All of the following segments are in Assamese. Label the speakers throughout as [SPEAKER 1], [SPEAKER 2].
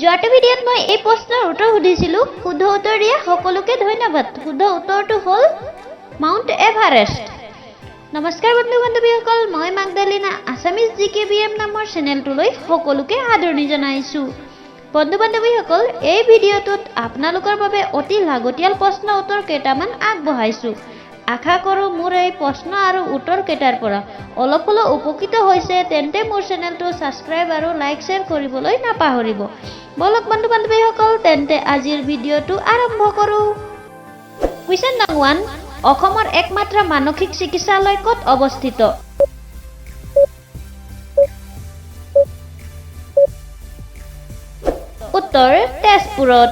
[SPEAKER 1] যোৱাটো ভিডিঅ'ত মই এই প্ৰশ্নৰ উত্তৰ সুধিছিলোঁ। শুদ্ধ উত্তৰ দিয়া সকলোকে ধন্যবাদ। শুদ্ধ উত্তৰটো হ'ল মাউণ্ট এভাৰেষ্ট। নমস্কাৰ বন্ধু বান্ধৱীসকল, মই মাগদালিনা, আছামিজ জিকেবিএম নামৰ চেনেলটোলৈ সকলোকে আদৰণি জনাইছোঁ। বন্ধু বান্ধৱীসকল, এই ভিডিঅ'টোত আপোনালোকৰ বাবে অতি লাগতিয়াল প্ৰশ্ন উত্তৰ কেইটামান আগবঢ়াইছোঁ। আশা কৰোঁ মোৰ এই প্ৰশ্ন আৰু উত্তৰ কেইটাৰ পৰা অলপ হ'লেও উপকৃত হৈছে। তেন্তে মোৰ চেনেলটো ছাবস্ক্ৰাইব আৰু লাইক, শ্বেয়াৰ কৰিবলৈ নাপাহৰিব। ব'লক বন্ধু বান্ধৱীসকল, তেন্তে আজিৰ ভিডিঅ'টো আৰম্ভ কৰোঁ। কুৱেশ্যন নং 1, অসমৰ একমাত্ৰ মানসিক চিকিৎসালয় ক'ত অৱস্থিত? উত্তৰ তেজপুৰত।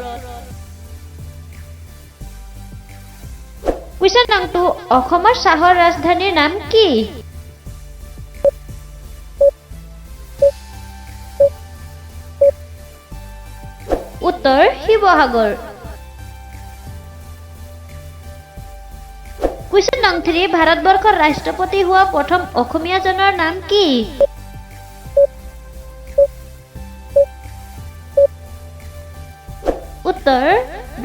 [SPEAKER 1] কুৱেশ্যন নং 2, অসমৰ চাহৰ ৰাজধানীৰ নাম কি? উত্তৰ শিৱসাগৰ। কুৱেশ্যন নং 3, ভাৰতবৰ্ষৰ ৰাষ্ট্ৰপতি হোৱা প্ৰথম অসমীয়াজনৰ নাম কি? উত্তৰ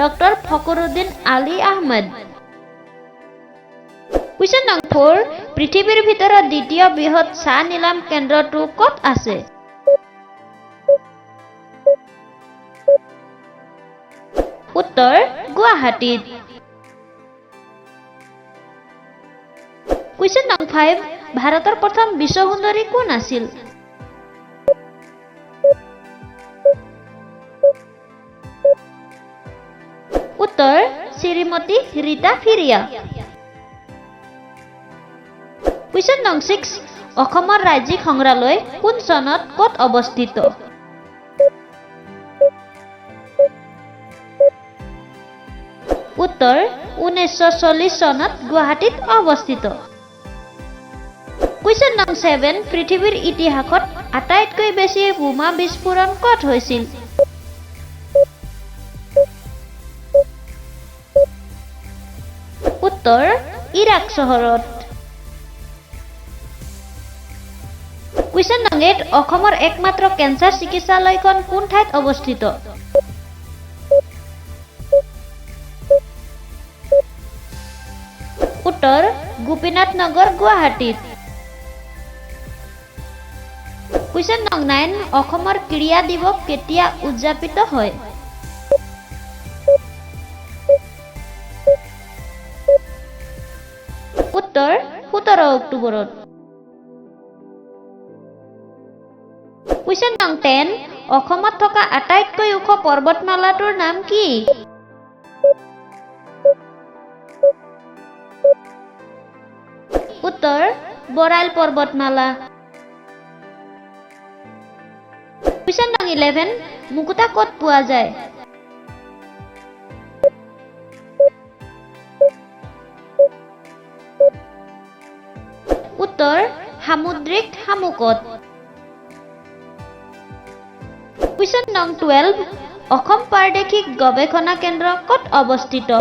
[SPEAKER 1] ডক্টৰ ফখৰুদ্দিন আলী আহমেদ। কুৱেশ্যন নং 4, পৃথিৱীৰ ভিতৰত দ্বিতীয় বৃহৎ চাহ নিলাম কেন্দ্ৰটো ক'ত আছে? উত্তৰ গুৱাহাটীত। কুৱেশ্যন নং 5, ভাৰতৰ প্ৰথম বিশ্ব সুন্দৰী কোন আছিল? উত্তৰ শ্ৰীমতী ৰীতা ফিৰিয়া। কুৱেশ্যন নং 6, অসমৰ ৰাজ্যিক সংগ্ৰহালয় কোন চনত ক'ত অৱস্থিত? উত্তৰ 1940 চনত গুৱাহাটীত অৱস্থিত। কুৱেশ্যন নং 7, পৃথিৱীৰ ইতিহাসত আটাইতকৈ বেছি বোমা বিস্ফোৰণ ক'ত হৈছিল? উত্তৰ ইৰাক চহৰত। কুৱেশ্যন নং 8, অসমৰ একমাত্ৰ কেঞ্চাৰ চিকিৎসালয়খন কোন ঠাইত অৱস্থিত? উত্তৰ গোপীনাথ নগৰ, গুৱাহাটীত। কুৱেশ্যন নং 9, অসমৰ ক্ৰীড়া দিৱস কেতিয়া উদযাপিত হয়? উত্তৰ 17 অক্টোবৰত। কুৱেশ্যন নং 10, অসমত থকা আটাইতকৈ ওখ পৰ্বতমালাটোৰ নাম কি? উত্তৰ বৰাইল পৰ্বতমালা। কুৱেশ্যন নং 11, মুকুতা ক'ত পোৱা যায়? উত্তৰ সামুদ্ৰিক শামুকত। কুৱেশ্যন নং 12, অসম প্ৰাদেশিক গৱেষণা কেন্দ্ৰ ক'ত অৱস্থিত?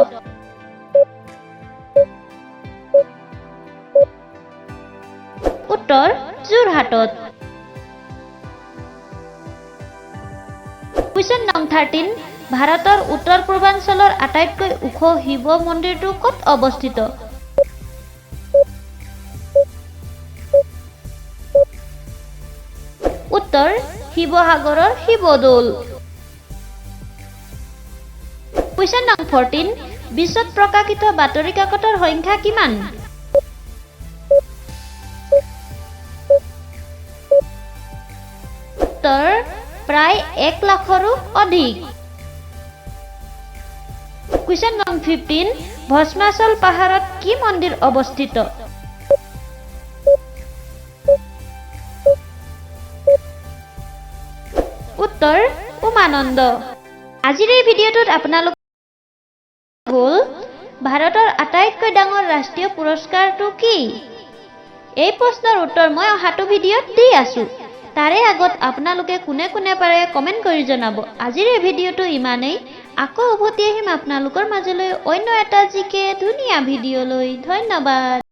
[SPEAKER 1] উত্তৰ যোৰহাটত। কুৱেশ্যন নং 13, ভাৰতৰ উত্তৰ পূৰ্বাঞ্চলৰ আটাইতকৈ ওখ শিৱ মন্দিৰটো ক'ত অৱস্থিত? উত্তৰ শিৱসাগৰৰ শিৱদৌল। কুৱেশ্যন নং 14, বিশ্বত প্ৰকাশিত বাতৰি কাকতৰ সংখ্যা কিমান? উত্তৰ প্ৰায় 1 লাখৰো অধিক। কুৱেশ্যন নং 15, ভস্মাচল পাহাৰত কি মন্দিৰ অৱস্থিত? উত্তৰ উমানন্দ। আজিৰ এই ভিডিঅ'টোত আপোনালোক হ'ল ভাৰতৰ আটাইতকৈ ডাঙৰ ৰাষ্ট্ৰীয় পুৰস্কাৰটো কি? এই প্ৰশ্নৰ উত্তৰ মই অহাটো ভিডিঅ'ত দি আছো। তাৰে আগত আপোনালোকে কোনে কোনে পাৰে কমেণ্ট কৰি জনাব। আজিৰ এই ভিডিঅ'টো ইমানেই। আকৌ উভতি আহিম আপোনালোকৰ মাজলৈ অন্য এটা জিকে ধুনীয়া ভিডিঅ' লৈ। ধন্যবাদ।